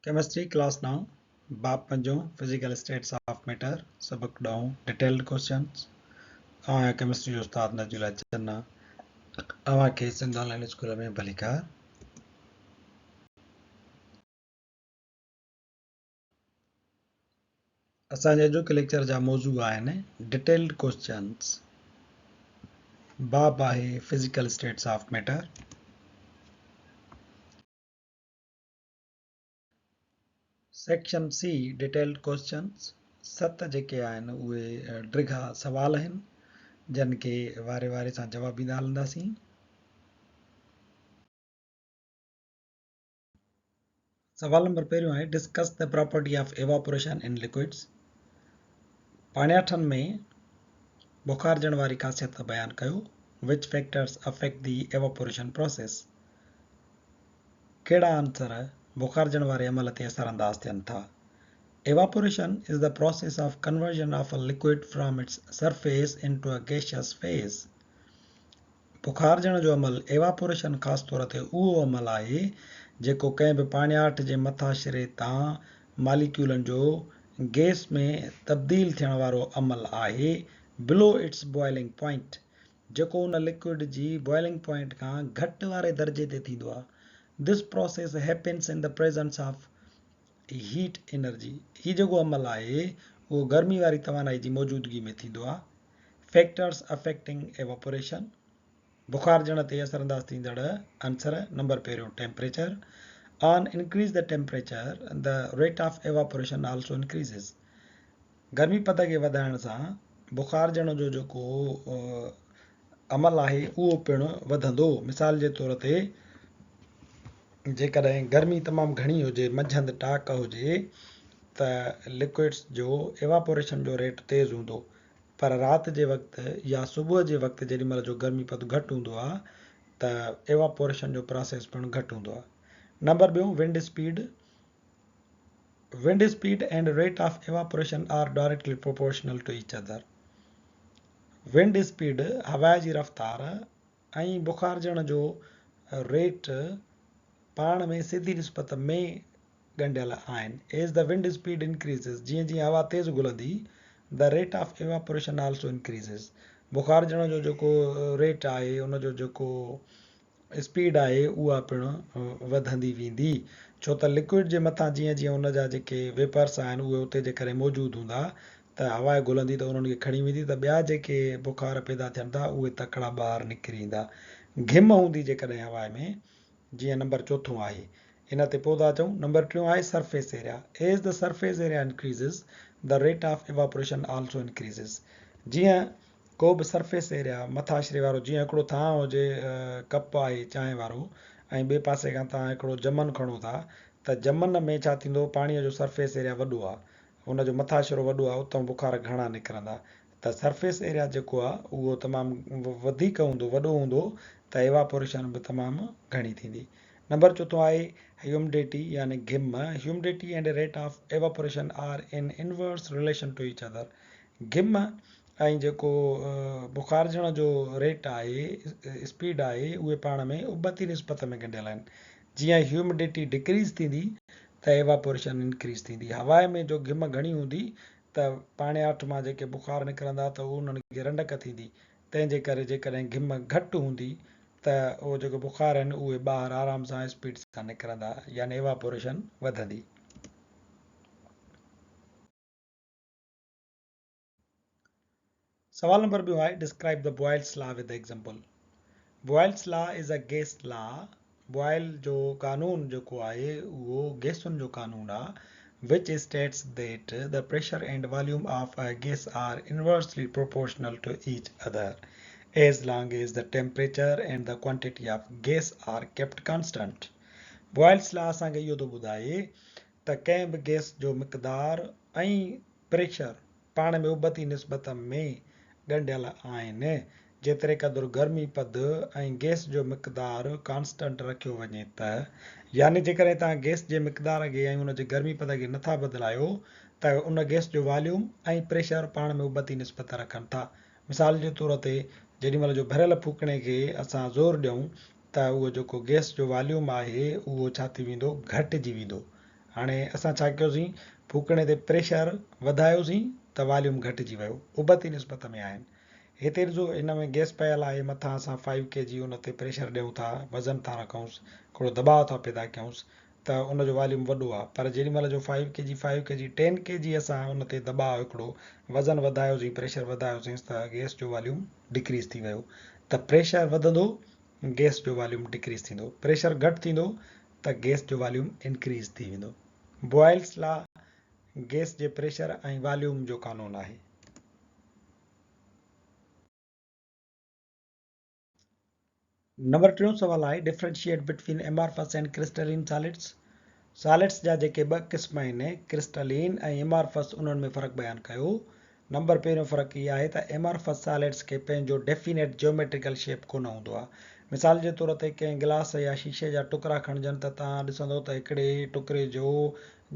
Chemistry class نائون، باب پنجون، physical status of metre, سبق ڏهون، ڊيٽيلڊ ڪوئسچنز. آئون آهيان ڪيمسٽري جو استاد نجي الله چنا. اوهان کي سنڌ آن لائن اسڪول ۾ ڀليڪار. اسان جي اڄوڪي ليڪچر جا موضوع آهن ڊيٽيلڊ ڪوئسچنز، باب آهي physical status of meter. Section C detailed questions ست جيڪي آهن اهي ڊگها سوال آهن جن کي واري واري سان جواب ڏيندا هلنداسين. سوال نمبر پهريون آهي discuss the property of evaporation in liquids پاڻياٺن ۾ بخارجڻ واري خاصيت بيان ڪيو which factors affect the evaporation process ڪهڙا عنصر بخارجڻ واري عمل تي اثر انداز ٿين ٿا؟ Evaporation is the process of conversion of a liquid from its surface into a gaseous phase. بخارجڻ جو عمل Evaporation خاص طور تي اهو عمل آهي جيڪو ڪنهن به پاڻياٺ جي مٿاڇري تان ماليڪيولن جو گئس ۾ تبديل ٿيڻ وارو عمل آهي below its boiling point جيڪو ان لڪوئڊ جي بوائلنگ پوائنٽ کان گهٽ واري درجي تي ٿيندو آهي. This process happens in the presence of heat energy. هي جيڪو عمل آهي اهو گرمي واري توانائي جي موجودگي ۾ ٿيندو آهي. Factors Affecting Evaporation، بخارجڻ تي اثرانداز ٿيندڙ عنصر، نمبر پهريون temperature, On increase the temperature, the rate of evaporation also increases. گرمي پد کي وڌائڻ سان بخارجڻ جو جيڪو عمل آهي اهو پڻ وڌندو. مثال جي طور تي جيڪڏهن گرمي تمام گهڻي هجي، منجهند ٽاڪ هجي ته لڪوئڊس جو ايواپوريشن جو ريٽ تيز هوندو پر رات جي وقت يا صبح جي وقت جيڏي مهل جو گرمي پد گهٽ هوندو آهي ته ايواپوريشن جو پراسيس پڻ گهٽ هوندو آهي. نمبر ٻيون wind speed Wind speed and rate of evaporation are directly proportional to each other. Wind speed هوا جي رفتار ۽ بخارجڻ جو ريٽ پاڻ ۾ سڌي نسبت ۾ ڳنڍيل آهن. As the wind speed increases جيئن جيئن هوا تيز گهلندي the rate of evaporation also increases بخارجڻ جو جيڪو ريٽ آهي ان جو جيڪو اسپيڊ آهي اها پڻ وڌندي ويندي ڇو ته لڪوئڊ جي مٿان جيئن جيئن ان جا جيڪي ويپرس آهن اهي اتي جيڪڏهن موجود هوندا ته هوا گهلندي ته انهن کي کڻي ويندي ته ٻيا جيڪي بخار پيدا ٿين ٿا اهي تڪڙا ٻاهر نڪري ايندا گهم هوندي جيڪڏهن هوا ۾ جيئن نمبر چوٿون آهي ان تي پوء ٿا اچون نمبر ٽيون آهي surface area as the surface area increases the rate of evaporation also increases جيئن ڪو به سرفيس ايريا، مٿاڇري وارو، جيئن هڪڙو ٿانء هجي، ڪپ آهي چانهه وارو ۽ ٻئي پاسي کان توهان هڪڙو جمن کڻو ٿا ته جمن ۾ ڇا ٿيندو پاڻيء جو سرفيس ايريا وڏو آهي ان جو مٿاڇرو وڏو آهي اتان بخار گهڻا نڪرندا ته سرفيس ايريا جيڪو آهي اهو تمام وڌيڪ هوندو وڏو هوندو ته ايواپوريشن به تمام گهڻي ٿيندي. نمبر چوٿون آهي هيومڊيٽي يعني گهم، Humidity and rate of evaporation are in inverse relation to each other. گهم ۽ جيڪو بخارجڻ جو ريٽ آهي، اسپيڊ آهي، اهي پاڻ ۾ ابتي نسبت ۾ ڳنڍيل آهن. جيئن هيومڊٽي ڊڪريز ٿيندي ته ايواپوريشن انڪريز ٿيندي. هوا ۾ جو گهم گهڻي هوندي ته پاڻياٺ مان جيڪي بخار نڪرندا ته انهن کي رنڊڪ ٿيندي. تنهن جي ڪري جيڪڏهن گهم گهٽ هوندي ته اهي جيڪي بخار آهن اهي ٻاهر آرام سان اسپيڊ سان نڪرندا يعني ايواپوريشن وڌندي. سوال نمبر ٻيون آهي describe the Boyle's law with example Boyle's law is a gas law Boyle جو قانون جيڪو آهي اهو گيسن جو قانون آهي which states that the pressure and volume of a gas are inversely proportional to each other as long as the temperature and the quantity of gas are kept constant Boyle's law اسان کي اهو ٿو ٻڌائي ته ڪنهن به gas جو مقدار ۽ پريشر پاڻ ۾ ابتي نسبت ۾ ڳنڍيل آهن. جيتري قدر گرمي پد ۽ گئس جو مقدار ڪانسٽنٽ رکيو وڃي ته، يعني جيڪڏهن توهان گئس جي مقدار کي ۽ ان جي گرمي پد کي نٿا بدلايو ته ان گئس جو واليوم ۽ پريشر پاڻ ۾ ابتي نسبت رکن ٿا. مثال جي طور تي جيڏي مهل جو ڀريل ڦوڪڻي کي اسان زور ڏيون ته اهو جيڪو گئس جو واليوم آهي اهو ڇا ٿي ويندو گهٽجي ويندو. هاڻي اسان ڇا ڪيوسين ڦوڪڻي تي پريشر وڌايوسين ته واليوم گهٽجي ويو ابتي نسبت ۾ آهن. هتي ڏسو هن ۾ گئس پيل آهي مٿان اسان فائيو ڪي جي ان تي پريشر ڏيون ٿا وزن ٿا رکونس هڪڙو دٻاء ٿا پيدا ڪيونس ته ان جو واليوم وڏو آهي پر جيڏي مهل جو five K G five K G ten K G اسان ان تي دٻاء هڪڙو وزن وڌايوسين پريشر وڌايوسينس ته گئس جو واليوم ڊڪريز ٿي ويو ته پريشر وڌندو گئس جو واليوم ڊڪريز ٿيندو پريشر گهٽ ٿيندو ته گئس جو واليوم انڪريز ٿي ويندو. بوائلس لا گئس جي پريشر ۽ واليوم جو قانون آهي. نمبر ٽيون سوال آهي differentiate between amorphous and crystalline solids solids جا جيڪي ٻه قسم آهن ڪرسٽلين ۽ ايمارفس انهن ۾ فرق بيان ڪيو. نمبر پهريون فرق هي آهي ته ايمارفس سالڊس کي پنهنجو ڊيفينيٽ جيوميٽريڪل شيپ ڪونه هوندو آهي. مثال جي طور تي ڪنهن گلاس يا شيشي جا ٽڪرا کڻجن ته توهان ڏسندو ته هڪڙي ٽڪري جو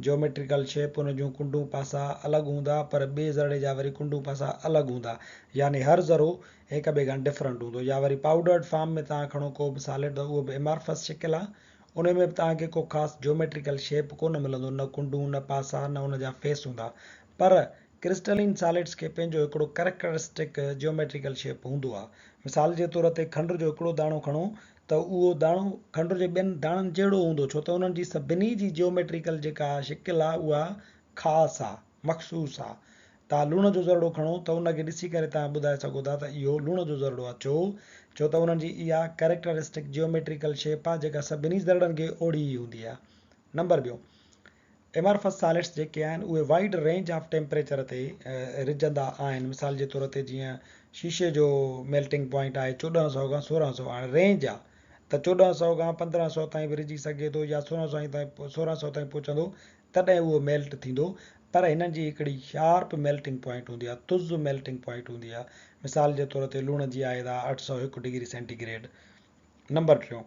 جيوميٽريڪل شيپ ان جون ڪنڊون پاسا الڳ هوندا پر ٻئي ذرڙي جا وري ڪنڊون پاسا الڳ هوندا يعني هر ذرو هڪ ٻئي کان ڊفرنٽ هوندو يا وري پائوڊرڊ فارم ۾ توهان کڻو ڪو به سالڊ ته اهو به ايمارفس شڪل آهي ان ۾ به توهان کي ڪو خاص جيوميٽريڪل شيپ ڪونه ملندو نه ڪنڊون نه پاسا نه ان جا فيس هوندا پر ڪرسٽلين سالڊس کي پنهنجو هڪڙو ڪريڪٽرسٽڪ جيوميٽريڪل شيپ هوندو آهي. مثال جي طور تي کنڊ جو هڪڙو داڻو کڻو ته اهو داڻو کنڊ جي ٻين داڻن جهڙو هوندو ڇو ته انهن جي سڀني جي جيوميٽريڪل جيڪا شڪل آهي اها خاص آهي، مخصوص آهي. توهان لوڻ جو ذرڙو کڻو ته ان کي ڏسي ڪري توهان ٻڌائي سگهو ٿا ته اهو لوڻ جو ذرڙو آهي ڇو؟ ڇو ته انهن جي اها ڪريڪٽرسٽڪ جيوميٽريڪل شيپ آهي جيڪا سڀني ذرڙن کي اوڙي ئي هوندي آهي. نمبر ٻيون. ايمارفس سالڊس جيڪي آهن اهي وائيڊ رينج آف ٽيمپريچر تي رجندا آهن مثال جي طور تي جيئن شيشي جو ميلٽنگ پوائنٽ آهي 1400 کان 1600 هاڻي رينج آ ته 1400 کان 1500 تائين به رجي سگهي ٿو يا 1600 تائين پهچندو تڏهن اهو ميلٽ ٿيندو پر هنن جي هڪڙي شارپ ميلٽنگ پوائنٽ هوندي آهي تز ميلٽنگ پوائنٽ هوندي آهي مثال جي طور تي لوڻ جي آهي ته 801 ڊگري سينٽي گريڊ نمبر ٽيون،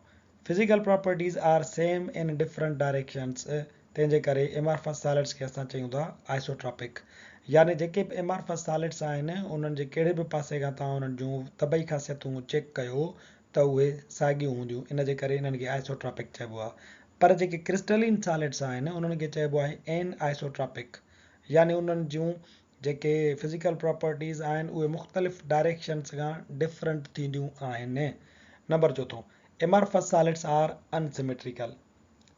physical properties are same in different directions تنهن جي ڪري ايمارفس سالڊس کي اسان چيون ٿا آئسوٽراپڪ يعني جيڪي به ايمارفس سالڊس آهن انهن جي ڪهڙي به پاسي کان توهان انهن جون طبعي خاصيتون چيڪ ڪيو ته اهي ساڳيون هونديون ان جي ڪري انهن کي آئسوٽراپڪ چئبو آهي پر جيڪي ڪرسٽلين سالڊس آهن انهن کي چئبو آهي اين آئسوٽراپڪ يعني انهن جون جيڪي فزيڪل پراپرٽيز آهن اهي مختلف ڊائريڪشنز کان ڊفرنٽ ٿينديون آهن. نمبر چوٿون، amorphous solids are unsymmetrical.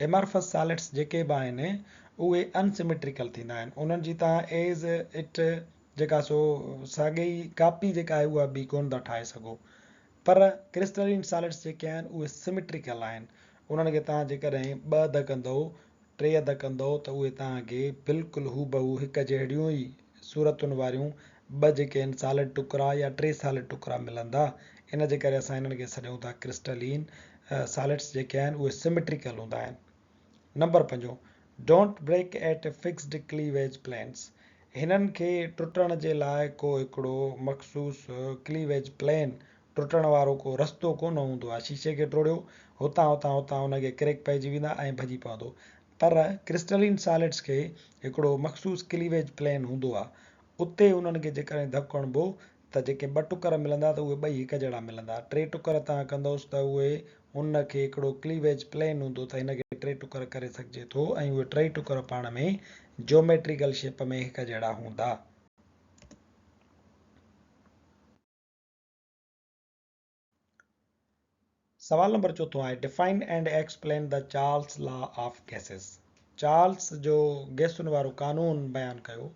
Amorphous solids جيڪي به آهن اهي ان سميٽريڪل ٿيندا آهن. انهن جي توهان ايز it جيڪا سو ساڳي ئي ڪاپي جيڪا آهي اها ٻي ڪونه ٿا ٺاهي سگهو. پر ڪرسٽلين سالٽس جيڪي آهن اهي سميٽريڪل آهن. انهن کي توهان جيڪڏهن ٻه اڌ ڪندؤ ٽي اڌ ڪندؤ ته اهي توهان کي بلڪل هوبهو هڪ جهڙيون ئي صورتن واريون ٻه جيڪي آهن سالڊ ٽڪرا يا ٽي سالڊ ٽڪرا ملندا. ان جي ڪري اسان انهن کي سڏيون ٿا ڪرسٽلين سالڊس جيڪي آهن اهي سميٽريڪل هوندا آهن. نمبر پنجون، Don't break at fixed cleavage planes هنن کي ٽٽڻ جي لاء ڪو هڪڙو مخصوص ڪليويج پلين ٽٽڻ وارو ڪو رستو ڪونه هوندو آهي. شيشي کي ٽوڙيو، هتان هتان هتان ان کي ڪريڪ پئجي ويندا ۽ ڀڄي پوندو. پر ڪرسٽلين سالڊس کي هڪڙو مخصوص ڪليويج پلين هوندو آهي. اتي انهن کي جيڪڏهن ڌڪ هڻبو ته جيڪي ٻه ٽڪر ملندا ته اهي ٻئي هڪ جهڙا ملندا. ٽي ٽڪر تان ڪندوس ته اهي ان کي هڪڙو ڪليويج پلين هوندو ته هن کي ٽي ٽڪر ڪري سگهجي ٿو ۽ اهي ٽئي ٽڪر پاڻ ۾ جيوميٽريڪل شيپ ۾ هڪ جهڙا هوندا. سوال نمبر چوٿون آهي define and explain the Charles law of gases Charles جو گئسن وارو قانون بيان ڪيو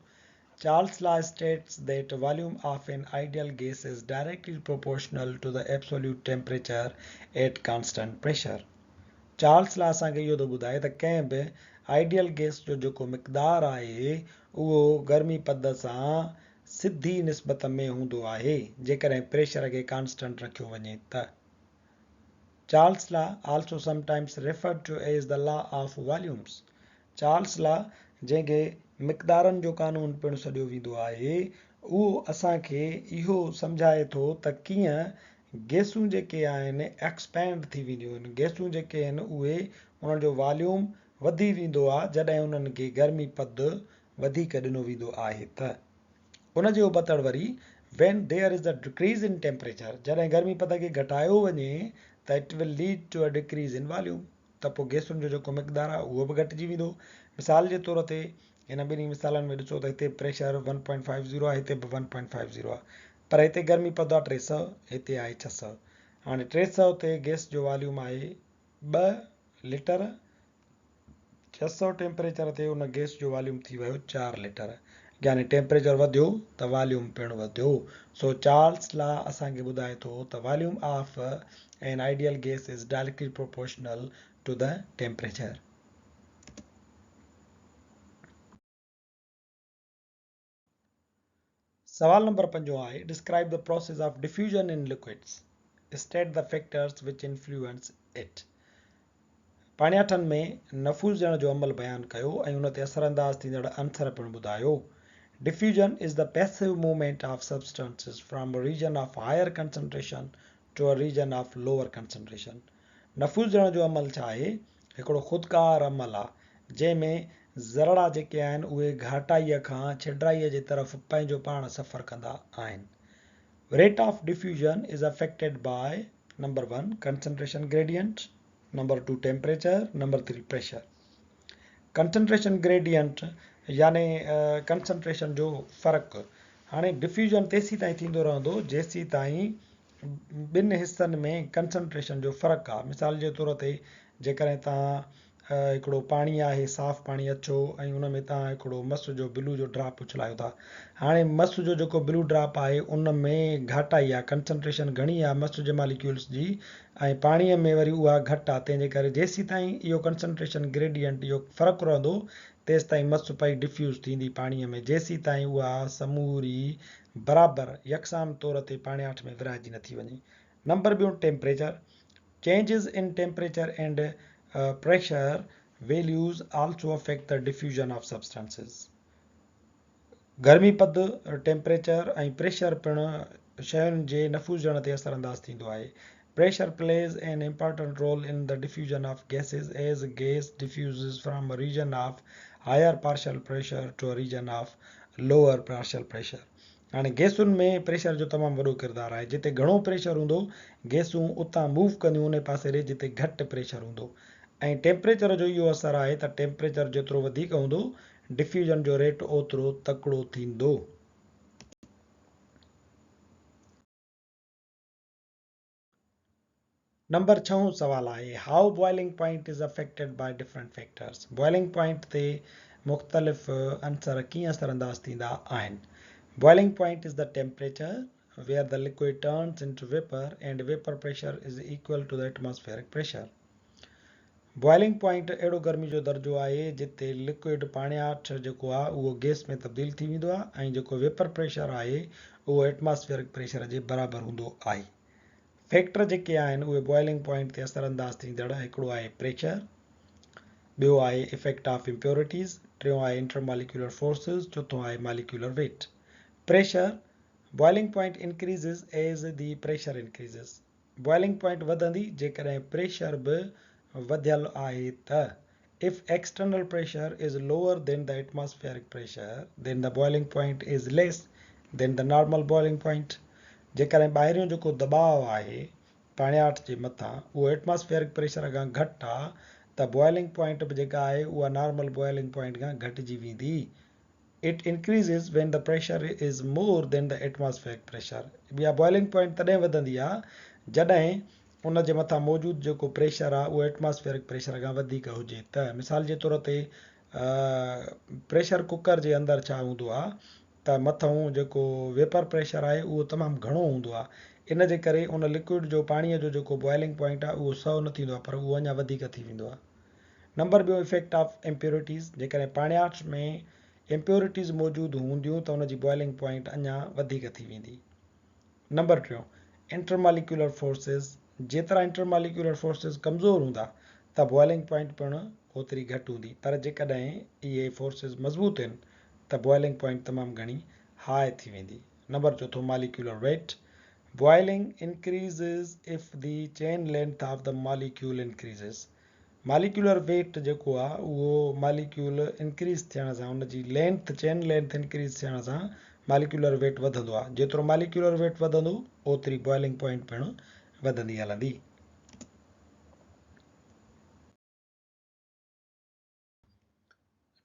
Charles law states that volume of an ideal gas is directly proportional to the absolute temperature at constant pressure Charles law اسان کي اهو ٿو ٻڌائي ته ڪنهن به آئيڊيل گئس جو جيڪو مقدار آهي اهو گرمي پد سان سڌي نسبت ۾ هوندو آهي جيڪڏهن پريشر کي ڪانسٽنٽ رکيو وڃي ته. Charles law also sometimes referred to as the law of volumes Charles law جنهن کي مقدارن جو قانون پڻ سڏيو ويندو آهي اهو اسان کي اهو سمجهائي ٿو ته ڪيئن گئسون جيڪي آهن ايڪسپينڊ ٿي وينديون آهن گئسون جيڪي آهن اهي انهن جو واليوم وڌي ويندو آهي جڏهن انهن کي گرمي پد وڌيڪ ڏنو ويندو آهي ته ان جي ابتڙ وري When there is a decrease in temperature جڏهن گرمي پد کي گهٽايو وڃي ته it will lead to a decrease in volume ته پوء گئسن جو جيڪو مقدار آهي اهو به گهٽجي ويندو. مثال جي طور تي هن ٻنهي مثالن ۾ ڏسو ته هتي پريشر 1.50 آهي، هتي به 1.50 آهي، پر هتي گرمي پد آهي 300، هتي آهي 600. هاڻي 300 تي گئس جو واليوم آهي 2 ليٽر، 600 ٽيمپريچر تي ان گئس جو واليوم ٿي ويو 4 ليٽر، يعني ٽيمپريچر وڌيو ته واليوم پڻ وڌيو. سو چارلس لا اسان کي ٻڌائي ٿو ته volume of an ideal gas is directly proportional to the temperature. سوال نمبر پنجون آهي، Describe the process of diffusion in liquids. State the factors which influence it. پاڻياٺن ۾ نفوذ ڏيڻ جو عمل بيان ڪيو ۽ ان تي اثرانداز ٿيندڙ عنصر پڻ ٻڌايو. Diffusion is the passive movement of substances from a region of higher concentration to a region of lower concentration. نفوذ ڏيڻ جو عمل ڇا آهي؟ هڪڙو خودڪار عمل آ، جنهن ۾ ذرڙا جيڪي آهن اهي گهاٽائيء کان ڇڊرائيء جي طرف پنهنجو پاڻ سفر ڪندا آهن. Rate of diffusion is affected by number one concentration gradient, number two temperature, number three pressure. Concentration gradient يعني ڪنسنٽريشن جو فرق. هاڻي ڊفيوزن تيسيتائين ٿيندو رهندو جيسيتائين ٻن حصن ۾ ڪنسنٽريشن جو فرق آ. مثال جي طور تي جيڪڏهن توهان هڪڙو پاڻي آهي صاف پاڻي اڇو ۽ ان ۾ توهان هڪڙو مس جو بلو جو ڊراپ اڇلايو ٿا. هاڻي مس جو جيڪو بلو ڊراپ آهي ان ۾ گهاٽائي آ، ڪنسنٽريشن گهڻي آ مس جي ماليڪيولز جي ۽ پاڻي ۾ وري اها گهٽ آ، تنهن جي ڪري جيسيتائين اهو ڪنسنٽريشن گريڊينٽ اهو فرق رهندو تيستائين مس پئي ڊفيوز ٿيندي پاڻي ۾ جيسيتائين اها سموري برابر يڪسان طور تي پاڻياٺ ۾ ورهائجي نٿي وڃي. نمبر ٻيون temperature, Changes in temperature and pressure values also affect the diffusion of substances. گرمي پد، ٽيمپريچر، ۽ پريشر پڻ شين جي نفوذجڻ تي اثر انداز ٿيندو آهي. Pressure plays an important role in the diffusion of gases as gas diffuses from a region of higher partial pressure to a region of lower partial pressure. هاڻي گئسن ۾ پريشر جو تمام وڏو ڪردار آهي. جتي گهڻو پريشر هوندو گئسون اتان موو ڪنديون انهي پاسي ڏي جتي گهٽ پريشر هوندو ۽ ٽيمپريچر جو اهو اثر آهي ته ٽيمپريچر جيترو وڌيڪ هوندو ڊفيوزن جو ريٽ اوترو تڪڙو ٿيندو. نمبر ڇهون سوال آهي، How boiling point is affected by different factors؟ Boiling point تي مختلف عنصر ڪيئن اثر انداز ٿيندا آهن؟ Boiling point is the temperature where the liquid turns into vapour and vapour pressure is equal to the atmospheric pressure. Boiling point اهڙو گرمي جو درجو آهي جتي لڪوئڊ پاڻياٺ جيڪو آهي اهو گئس ۾ تبديل ٿي ويندو آهي ۽ جيڪو ويپر پريشر آهي اهو ايٽماسفيئرڪ پريشر جي برابر هوندو آهي. فيڪٽر جيڪي آهن اهي بوائلنگ پوائنٽ تي اثر انداز ٿيندڙ هڪڙو آهي پريشر، ٻيو آهي افيڪٽ آف امپيورٽيز، ٽيون آهي انٽر ماليڪيولر فورسز، چوٿون آهي molecular weight. Pressure, boiling point increases as the pressure increases. Boiling point وڌندي جيڪڏهن پريشر به وڌيل آهي ته. If external pressure is lower than the atmospheric pressure then the boiling point is less than the normal boiling point. جيڪڏهن ٻاهريون جيڪو دٻاء آهي پاڻياٺ جي مٿان اهو ايٽماسفيئرڪ پريشر کان گهٽ آ ته بوائلنگ پوائنٽ به جيڪا آهي اها نارمل بوائلنگ پوائنٽ کان گهٽجي ويندي. It increases when the pressure is more than the atmospheric pressure. اها بوائلنگ پوائنٽ تڏهن وڌندي آ جڏهن ان جي مٿان موجود جيڪو پريشر آهي اهو ايٽماسفيئرڪ پريشر کان وڌيڪ هجي ته مثال جي طور تي پريشر ڪوڪر جي اندر ڇا هوندو آهي ته مٿئون جيڪو ويپر پريشر آهي اهو تمام گهڻو هوندو آهي ان جي ڪري ان لڪوئڊ جو پاڻي جو جيڪو بوائلنگ پوائنٽ آهي اهو 100 نه ٿيندو آهي پر اهو اڃا وڌيڪ ٿي ويندو آهي. نمبر ٻيو افيڪٽ آف امپيورٽيز جيڪڏهن پاڻياٺ ۾ امپيورٽيز موجود هونديون ته ان جي بوائلنگ پوائنٽ اڃا وڌيڪ ٿي ويندي. نمبر ٽيون، انٽرماليڪيولر فورسز، جيترا انٽرماليڪيولر فورسز ڪمزور هوندا ته بوائلنگ پوائنٽ پڻ اوتري گهٽ هوندي پر جيڪڏهن اهي فورسز مضبوط هن ته بوائلنگ پوائنٽ تمام گهڻي هاء ٿي ويندي. نمبر چوٿون، molecular weight, boiling increases if the chain length of the molecule increases. Molecular weight جيڪو آ اهو ماليڪيول انڪريز ٿيڻ سان ان جي لينٿ چين لينٿ انڪريز ٿيڻ سان ماليڪيولر ويٽ وڌندو آ جيترو ماليڪيولر ويٽ وڌندو اوتري بوائلنگ پوائنٽ پڻ وڌندي هلندي.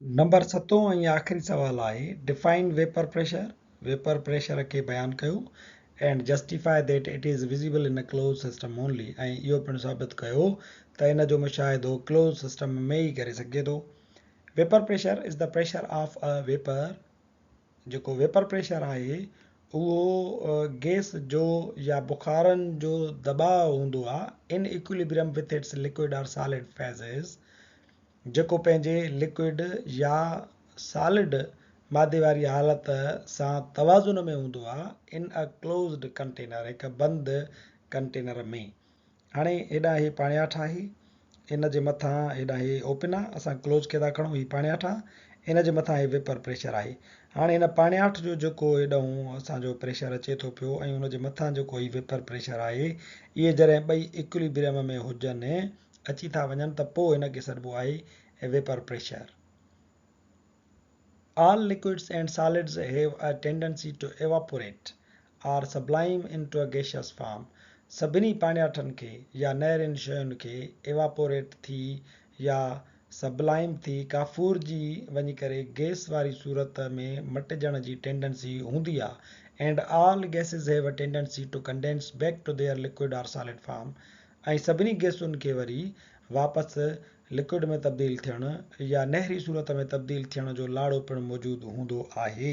نمبر ستون ۽ آخري سوال آهي، Define Vapor Pressure، Vapor Pressure کي بيان ڪيو، and justify that it is visible in a closed system only، ۽ اهو پڻ ثابت ڪيو ته ان جو مشاهدو ڪلوز سسٽم ۾ ئي ڪري سگهجي ٿو. Vapor pressure is the pressure of a vapor، جيڪو ويپر پريشر آهي اهو گيس جو يا بخارن جو دٻاء هوندو آهي in equilibrium with its liquid or solid phases، جيڪو پنهنجي لڪوئڊ يا سالڊ مادي واري حالت سان توازن ۾ هوندو آهي ان ا ڪلوزڊ ڪنٽينر هڪ بند ڪنٽينر ۾. هاڻي هيڏانهن هي پاڻياٺ آهي ان جي مٿان هيڏانهن هي اوپن آهي اسان ڪلوز کي ٿا کڻون هي پاڻياٺ آهي ان جي مٿان هي ويپر پريشر آهي هاڻي هن پاڻياٺ جو جيڪو هيڏانهن اسان جو پريشر اچي ٿو پيو ۽ ان جي مٿان جيڪو هي ويپر پريشر آهي اهي جڏهن ٻئي ايڪوليبريم ۾ هجن اچي ٿا وڃن ته پوء ان کي سڏبو آهي vapour pressure. All liquids and solids have a tendency to evaporate or sublime into a gaseous form سڀني پاڻياٺن کي يا نهرين شين کي ايواپوريٽ ٿي يا سبلائم ٿي ڪافورجي وڃي ڪري گئس واري صورت ۾ مٽجڻ جي ٽينڊنسي هوندي آ and all gases have a tendency to condense back to their liquid or solid form ۽ سڀني گئسن کي وري واپس لڪوئڊ ۾ تبديل ٿيڻ يا نهري صورت ۾ تبديل ٿيڻ جو لاڙو پڻ موجود هوندو آهي.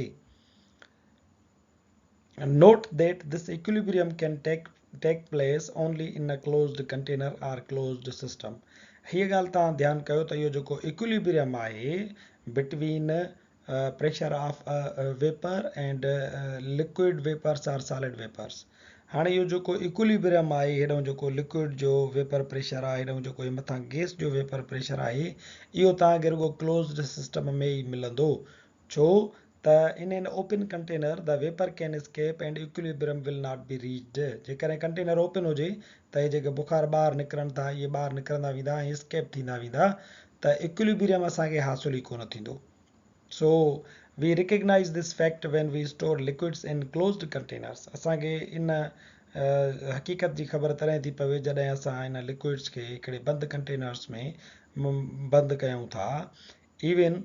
Note that this equilibrium can take place only in a closed container or closed system. هيء ڳالهه توهان ڌيان ڪيو ته اهو جيڪو ايڪوليبريم آهي between pressure of vapour and liquid vapours or solid vapours هاڻي اهو جيڪو ايڪوليبريم آهي هيڏانهن جيڪو لڪوئڊ جو ويپر پريشر آهي هيڏانهن جيڪو هي مٿان گيس جو ويپر پريشر آهي اهو توهان کي رڳو ڪلوزڊ سسٽم ۾ ئي ملندو ڇو ته in an open container the vapour can escape and equilibrium will not be reached جيڪڏهن ڪنٽينر اوپن هجي ته هي جيڪي بخار ٻاهر نڪرن ٿا اهي ٻاهر نڪرندا ويندا ۽ اسڪيپ ٿيندا ويندا ته ايڪوليبريم اسان کي حاصل ئي ڪونه ٿيندو. So, we recognize this fact when we store liquids in closed containers. اسان کي ان حقيقت جي خبر تڏهن ٿي پوي جڏهن اسان ان لڪوئڊس کي هڪڙي بند ڪنٽينرز ۾ بند ڪيون ٿا. Even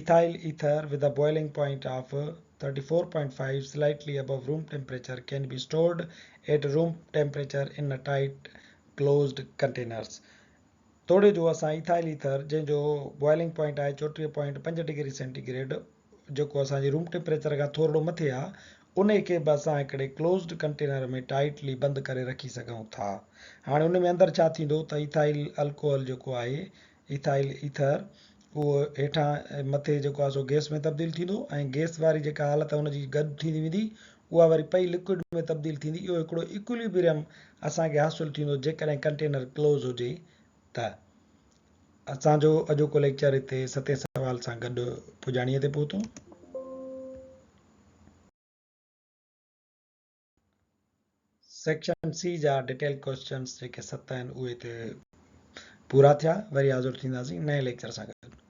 ethyl ether with a boiling point of 34.5 slightly above room temperature can be stored at room temperature in a tight closed containers. توڙي جو اسان ايٿائل ايٿر جنهن جو بوائلنگ پوائنٽ آهي 34.5 ڊگري سينٽي گريڊ جيڪو اسان جي روم ٽيمپريچر کان ٿورڙو مٿي آهي انهي کي به اسان هڪڙي ڪلوزڊ ڪنٽينر ۾ ٽائيٽلي بند ڪري رکي سگهون ٿا. هاڻي ان ۾ اندر ڇا ٿيندو ته ايٿائل الڪوحل جيڪو آهي ايٿائل ايٿر اهو هيٺان مٿي جيڪو آهي سو گئس ۾ تبديل ٿيندو ۽ گئس واري جيڪا حالت ان جي گڏ ٿيندي ويندي اها وري پئي لڪوئڊ ۾ تبديل ٿيندي اهو هڪڙو ايڪوليبريم اسان کي حاصل ٿيندو جيڪڏهن ڪنٽينر ڪلوز هجي ته. اسان جو اڄوڪو ليڪچر هتي ستين سوال سان گڏ پڄاڻيء تي پهتو. سيڪشن سي جا ڊيٽيل ڪوئسچنس جيڪي ست آهن اهي هتي پورا ٿيا وري حاضر ٿينداسين نئين ليڪچر سان گڏ.